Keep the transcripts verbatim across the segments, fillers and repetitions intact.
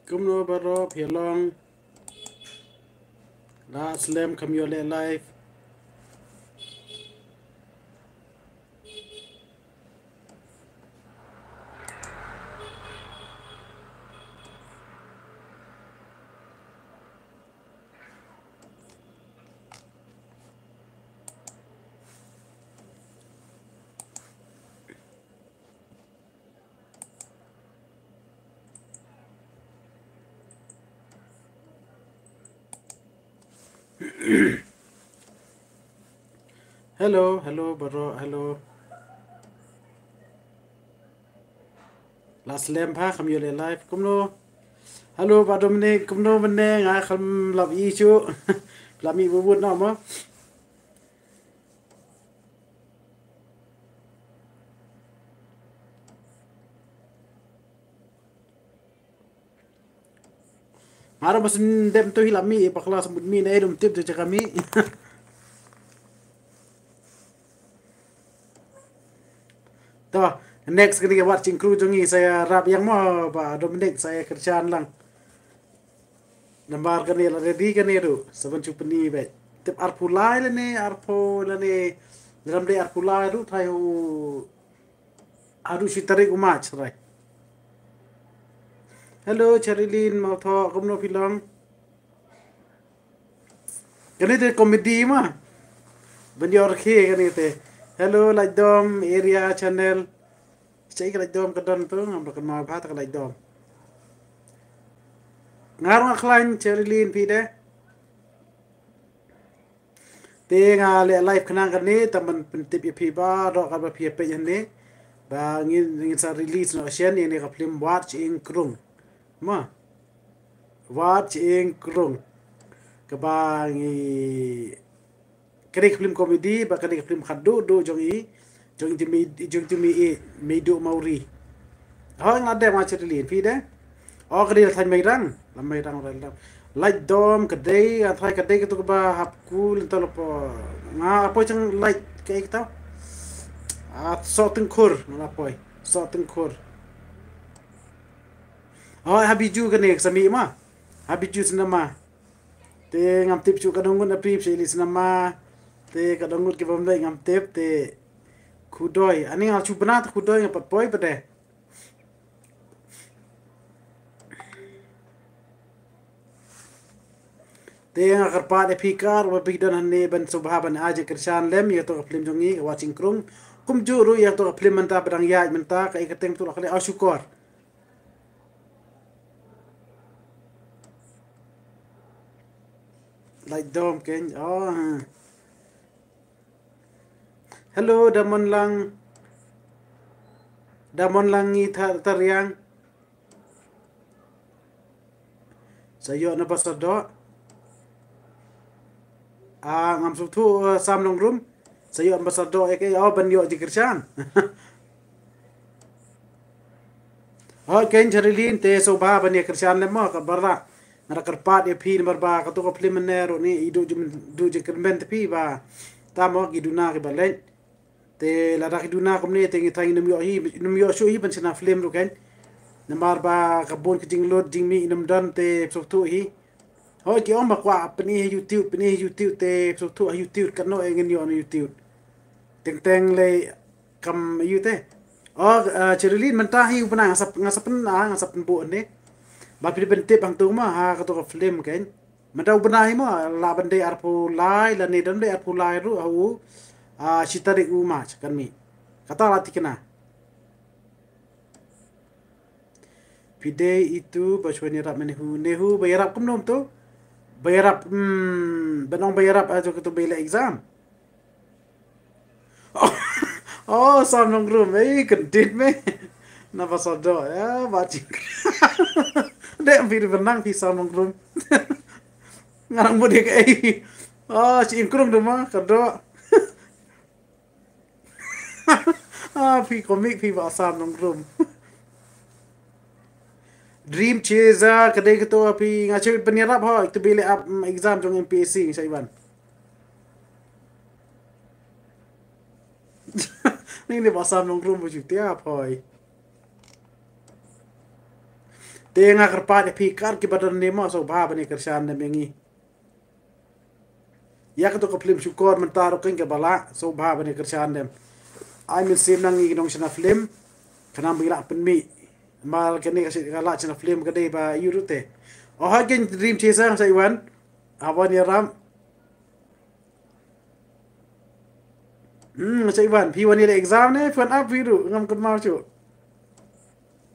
Kumno baroh phi long? La slem kam ïoh leh live. Hello, hello, baroh, hello. La slem pha, kam ïoh leh live, kumno? Hello, Bah Dominic, kumno mynne, nga kam lap i shu. Lap i bubut no mo. Nga ruh ba shu dem tu hi la mih, bakla shu mut mih ne dum tip tu jaka mih. To, next kane ka Wat Shyieng Krung jong ngi sa ïarap ïa nga mo Bah Dominic, sa ïa kyrshan lang. Namar kane la ready kane ruh, sa ban shu pyni beit. Tip arphew lai lane, arphew lane, lane dei arphew lai ruh, tharai u Haduh shi tarik u March, right. Hello, Cherilyn Mawthoh, kumno phi long? Kane te comedy ma. Ban ïoh rkhie kane te. Hello, Laitdom Area Channel. Shaei ka Laitdom ka don tu, ngam da kynmaw bha ta ka Laitdom. Nga ruh nga khlaiñ, Cherilyn, phi de. Te nga leh live khnang kane, tang ban pyntip ïa phi baroh kaba phi ïa peit hangne. Ba ngin, ngin sa release noh shen ïa kane ka film Wat Shyieng Krung. Ma. Wat Shyieng Krung. Kaba ngi, kane ka film comedy, ba kane ka film khatduh duh jong i. Jong i, jong i, Mei, Meiduh Mawrie. Hooid nga dep, nga Cherilyn, phi de? O, ka dei la thaiñ Mairang, la Mairang, la, la. Laitdom ka dei, nga tharai ka dei katu kaba hap ku lynter la po. Nga la poi chang lait kaei kata. Ah, Sohtyngkhur, nga la poi. Sohtyngkhur. Hooid, ha Bijou kane, ka sa mih ma. Ha Bijou Cinema. Te ngam tip shuh ka don ngut na phi, phi sa ïohi cinema. Te ka don ngut ki bym dei ngam tip, te Khudoi. Ani nga shu bna ta Khudoi nga pat poi pat de. Te nga kyrpad ïa phi kat ba phi don hangne ban sngewbha ban ai jingkyrshan lem ïa katu ka film jong ngi, ka Wat Shyieng Krung. Kumjuh ruh ïa katu ka film mynta ba dang ïaid mynta, kaei ka kyrteng tu la kali, Aw Shukor. Laitdom kein. Oh. Hello, Damon Lang. Damon Lang ngi thar tariang. Sa ïoh na ba sa doh. Ah, ngam sngewthuh, uh, Sam Nongrum. Sa ïoh na ba sa doh ïa ke, oh, ban ïoh jingkyrshan. Oh, kein Cherilyn, te sngewbha ban ïa kyrshan lem mo, ka barabor. Nga da kyrpad ïa phi namar ba katu ka film mynne ruh ni i duh jingkyrmen te phi ba. Tang mo ki duna ki ba leit. Te lada ki duna kumne te ngi tang ngim ïoh hi, ngim ïoh shuh hi ban shna film ruh kein. Namar ba ka bun ka jinglut jingmih ngim don te sngewthuh hi. Hooid ki ong ba kwah pyni ha YouTube, pyni ha YouTube te sngewthuh ha YouTube, katno eh ngin ïoh na YouTube. Teng teng lei kam ïoh te. Oh, uh, Cherilyn mynta hi u bnai nga sa, nga sa pyn, ah, nga sa pynbud ne. Ba phi ban tip hangtu ma ha katu ka film kein. Mynta u bnai mo, lah ban dei arphew lai, lane don dei arphew lai ruh, ha u, ah, shi tarik u March, kan mih. Kata la thikna. Phi dei itu, ba shu ïarap me Nehu, Nehu, ba ïarap kumno to? Ba ïarap, hmm, ba nong ba ïarap, ah, jong katu ba ïaleh exam. Oh, Sam Nongrum, eh, kyndit me. Na ba sa doh, ïa, ba ching. Dei phi ruh benang phi Sam Nongrum. Ngarang mut ïa kaei. Oh, Shyieng Krung tu ma, ka doh. Ah, phi komik phi ba Sam Nongrum. Dream Chaser, ka dei katu phi nga shu pynïarap ho, itu ba ïaleh ap, mm, exam jong M P S C, nga shu wan. Ni ni ba Sam Nongrum ba shu tiap hoi. Te nga kyrpad ïa phi kat kiba don ne mo, sngewbha ban ïa kyrshan dem ïa ngi. Ïa kato ka film Shukor mynta ruh kan kaba lah, sngewbha ban ïa kyrshan dem. Ai mynsiem na ngi ki nongshna film, khnang ba ngi lah pynmih. Namar kane ka shna, ka lah shna film ka dei ba ïoh ruh te. Oh, ha kin Dream Chaser sa ïa wan. Ha wan ïarap. Hmm, sa ïa wan. Phi wan ïa exam ne, phi wan ap phi ruh, ngam kynmaw shuh.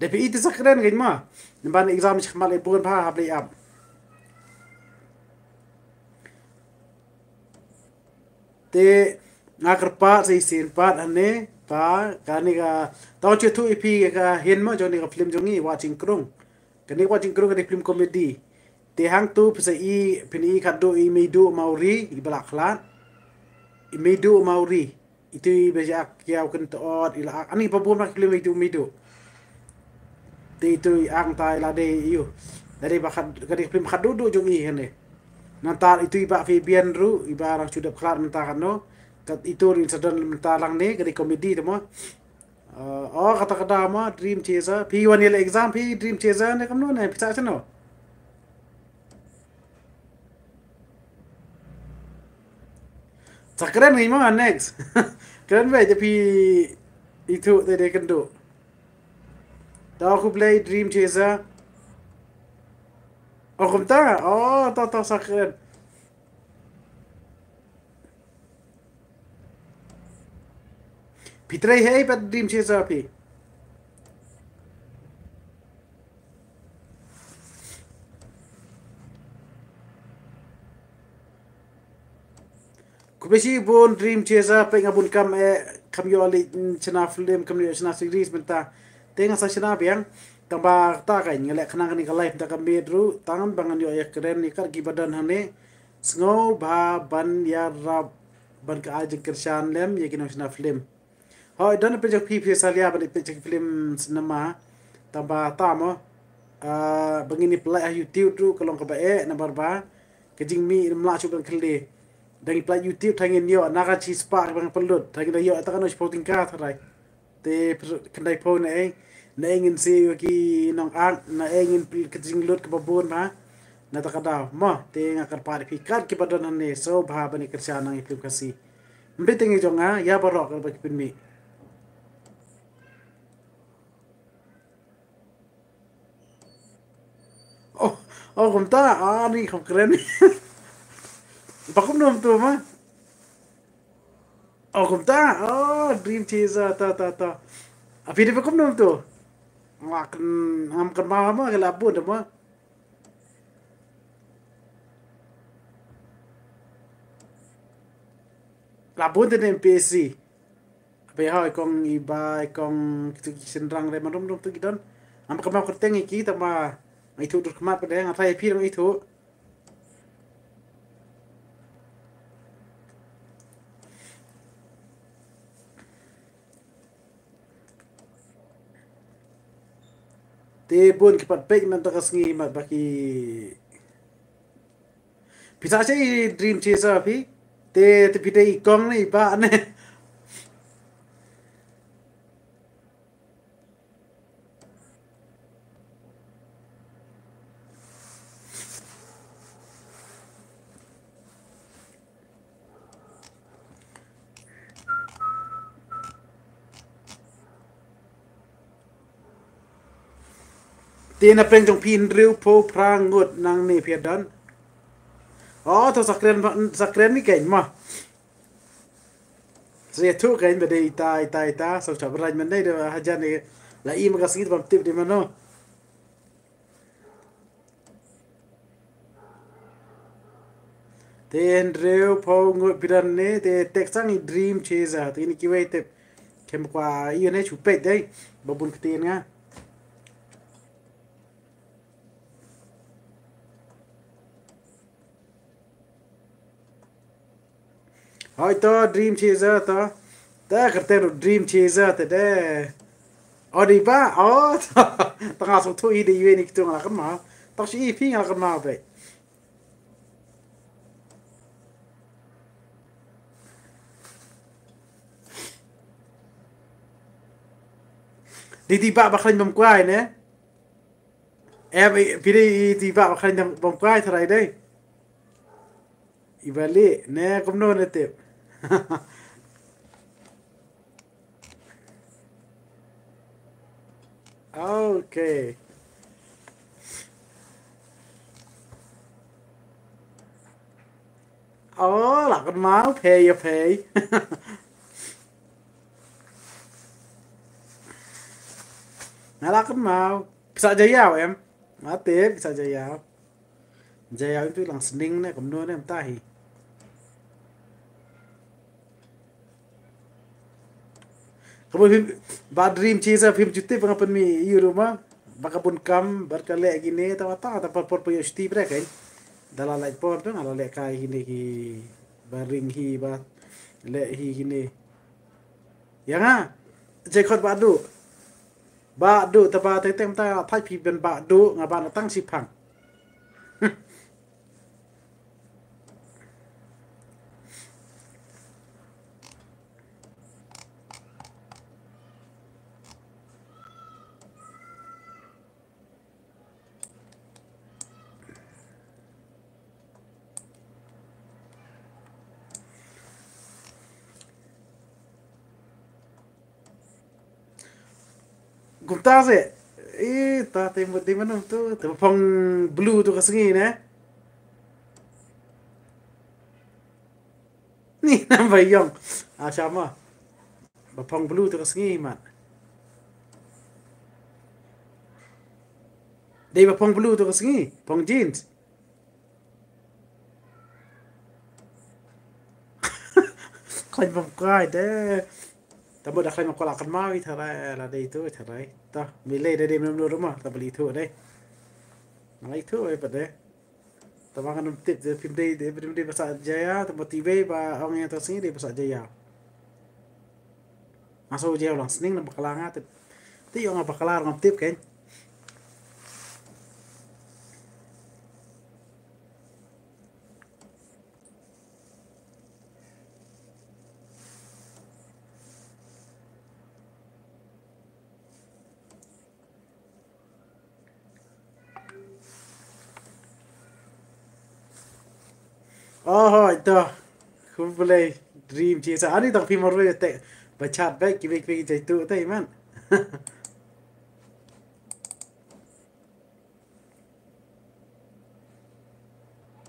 Da phi i te sa kren kein ma. Namar exam shi khmat lei bun bha hap lei ap. Te nga kyrpad sa shisien pat hangne ba kane ka, tang shu ïathuh ïa phi ka hynmen jong kane ka film jong ngi, Wah Chingkrung. Kane ka Wah Chingkrung kane ka film comedy. Te hangto phi sa i, phin i khatduh i Meiduh Mauri, i ba la khlad. I Meiduh Mauri. Itu i ba ïa kiaw kyntoh i la ak. Ani ba bun ma ki film Meiduh Meiduh. Te itu i ang ta i la dei ïu. La dei ba khat, ka dei film khatduh duh jong i hangne. Nangta itu i Bah Fabian ruh, i ba rang shu dep khlad mynta katno. Kat itu rin sa don mynta lang ne, ka dei comedy te mo. Uh, oh, kata ka dei mo, Dream Chaser. Phi wan ïa leh exam, phi Dream Chaser ne kumno ne, phi sa shano? Sa kren ngi ma, next. Kren beit te phi ithuh te dei kynduh. To khublei Dream Chaser. Oh, kumta. Oh, to, to, sa kren. Phi trei hei pat Dream Chaser phi. Khublei shibun Dream Chaser, peit nga bun kam eh, kam ïoh leit, mm, shna film, kam ïoh shna series mynta. Te nga sa shna biang, tang ba kata ka nga leh khnang kane ka live mynta ka miet ruh, tang ba ngan ïoh ïa kren ïa kat kiba don hangne. Sngewbha ban ïarap ban ka ai jingkyrshan lem ïa ki nongshna film. Hooid, don phi jong phi phi salia ban ïa peit jong film cinema. Tang ba tam mo. Ah, ba ngin ïa pynlait ha YouTube ruh ka long kaba eh, namar ba ka jingmih ym lah shuh ban khlieh. Dang ïa pynlait YouTube tang ngin ïoh na ka shispah ba ngan pynlut. Tang ngin da ïoh ta ka nong shiphew tyngka tharai. Te pr-, khyndai phew na ei, na ei ngin siew ïa ki nong ak, na ei ngin pl-, ka jinglut kaba bun ba. Na ta ka daw. Mo, te nga kyrpad ïa phi kat kiba don hangne, sngewbha ban ïa kyrshan nang ïa film Khasi. Ym dei tang ïa jong nga, ïa baroh kaba ki pynmih. Oh, oh, kumta, ah, ni kham kren. Ba kumno to ma. Oh, kumta, oh, Dream Chaser, ta, ta, ta. Ah, phi dei ba kumno to. Nga kyn-, ngam kynmaw ma, ka la bun te ma. La bun te ne M P S C. Ba ïa hoi kong i ba i kong kitu ki shynrang re ma dum dum tu ki don. Ngam kynmaw kyrteng ïa ki tang ba nga ithuh dur khmat pat de, nga tharai phi dang ithuh. Te bun ki pat peit mynta ka sngi mat ba ki. Phi sa sha i Dream Chaser phi. Te, te phi dei i kong ne i bah ne. Te na pdeng jong phi hynriew phew phra ngut nangne phi don. Oh, to sa kren, sa kren ni kein ma. Sa ïathuh kein ba dei ita, ita, ita, sa u Shah Bright mynne da hajan ne la i ma ka sngi bam tip dei mano. Te hynriew phew ngut phi don ne, te tek sang i Dream Chaser, te ini kiwei te kem kwa ïa ne shu peit dei, ba bun ktien nga. Hoi to, Dream Chaser to. Ta kyrteng ruh Dream Chaser te de. Oh, dei ba. Oh, to. Ta nga sngewthuh i dei ïa ni kitu nga la kynmaw. Ta shi i phi nga la kynmaw beit. Dei dei ba ba khlaiñ bam kwai ne. Em, i, phi dei i, i ba, ba khlaiñ dang bam kai tharai dei. I ba leh ne kumno ne tip. Okay. Oh, la kynmaw, phi ïa phi. Nga la kynmaw. Pisa ja ïaw em. Nga tip pisa ja ïaw. Ja ïaw tu lang sning ne kumno ne mynta hi. Kaba phim, ba Dream Chaser phim ju tip ba nga pynmih ïa u ruh ma. Ba ka bun kam, ba ka leh kine, ta ba ta, ta por por pa ïoh shuti bre kein. Da la lait por tu, nga la leh kai kine ki, ba ring hi, ba leh hi kine. Ïa nga, jai khot ba du. Ba du, ta ba teng teng ta, thait phi ban ba du, nga ba na tang shi phang. Kumta se. Eh, ta te mo de manum tu, te phong blue tu ka sngi ne. Ni namba ïong. Ah, sama. Ba phong blue tu ka sngi mat. Dei ba phong blue tu ka sngi, phong jeans. Khlaiñ bam kai de. Ta mo da khlaiñ bam kai la kan ma wi tharai la dei tu tharai. Ta mi lei da dei mem lu ruma ta beli tu dei. Ngai tu ai pa de. Ta ma kan tip de phim dei de phim dei ba sa jaya ta mo ti wei ba ong ïa ta sngi dei ba sa jaya. Nga shu jia u lang sning na bakla nga tip. Te ïoh nga bakla ngam tip kein. Oh, hoi, to. Khublei, Dream Chaser. Ani tang phi marwei te. Ba chat back, ki back, ki back, jai tu, te, man.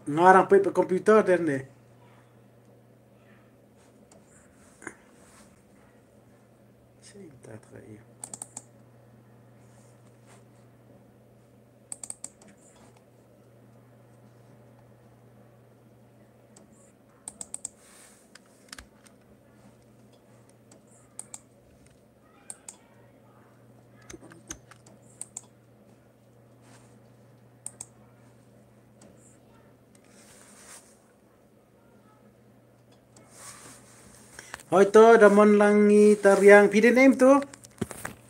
Nga rang peit ba computer den ne. Sing ta tra i. Hoi to, da mon lang ngi tariang phi de name tu.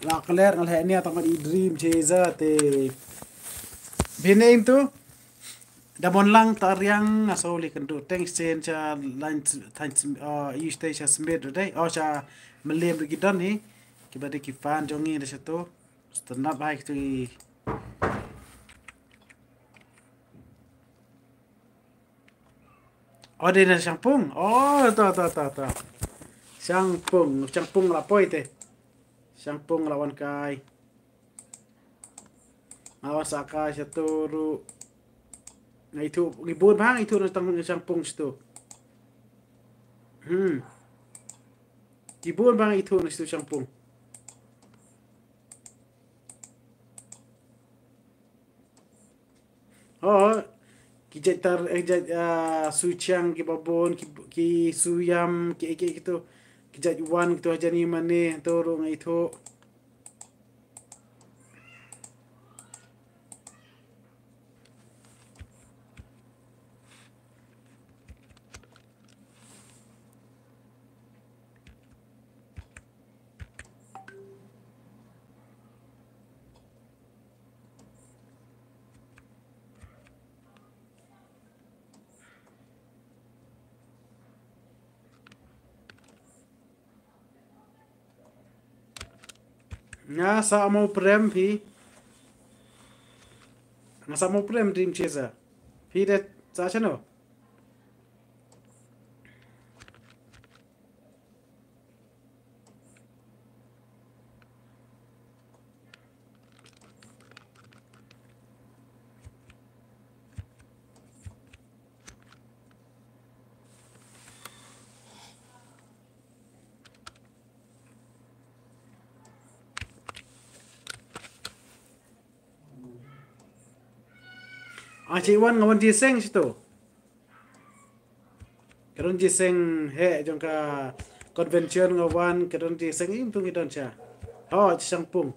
La kler ngal he nia tang i Dream Chaser te. Phi name tu. Da mon lang tariang nga so li kendu teng chen cha line than uh, use te cha smit dei. Oh cha melim ri gidon hi. Kiba de ki fan jong ngi da cha tu. Stand up hai tu. Oh, dei na Shangpung. Oh, to, to, to, to. Shangpung, Shangpung la poi te. Shangpung la wan kai. Nga wan sa kai sha tu ru. Ngai tu, ngi bun bang itu na tang Shangpung situ. Hmm. Ngi bun bang itu na situ Shangpung. Oh, ki jait tar, eh, jait, ah, suchiang, ki babon, ki, ki suyam, ki, ki, ki tu, ki jait wan, ki tu hajan i mane, tu ru ngai tu. Nga sa mo prem phi. Nga sa mo prem Dream Chaser. Phi de sa shano? Ah, chi wan nga wan jiseng situ. Ka don jiseng he jong ka convention nga wan, ka don jiseng im tung i don cha. Ho, chi sang pung.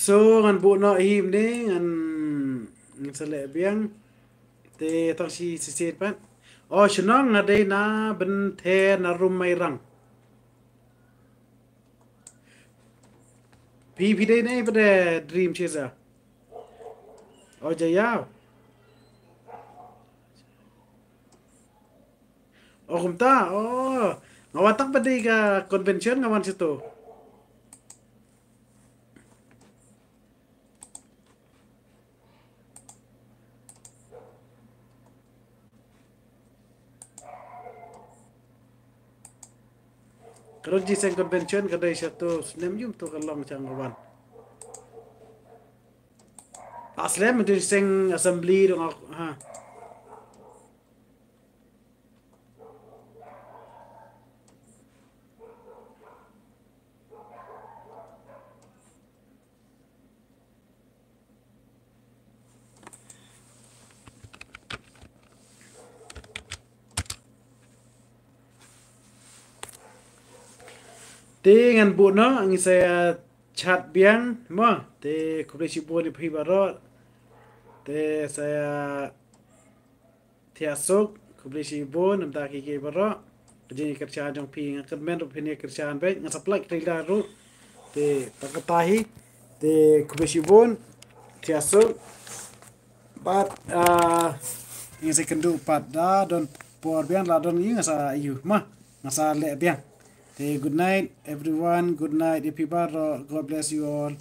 So ngan buh noh hi mynne, ngan, ngan sa leh biang. Te tang shi shisien pat. O shnong, nga dei na Bynthei na Rum Mairang. Phi, phi dei na ei pat de Dream Chaser? O Jaya. O kumta, o. Nga wan tang pat dei ka convention nga wan situ. Ka don jiseng convention ka dei sha tu snem, ym tu ka long sha nga wan. Ah, snem jiseng assembly dong, ha. Te ngan buh noh, ngi sa ïa chat biang mo. Te khublei shibun ïa phi baroh. Te sa ïa thiah suk, khublei shibun namar ki ki baroh. Ka jingïakyrshan jong phi, nga kyrmen ruh phin ïakyrshan beit, nga sa pynlait trailer ruh. Te tang kata hi. Te khublei shibun, thiah suk. Bad, ah, ngi sa ïakynduh pat, da don por biang, la don ïa nga sa ïoh ma, nga sa leh biang. Te good night everyone, good night ïa phi baroh, God bless you all.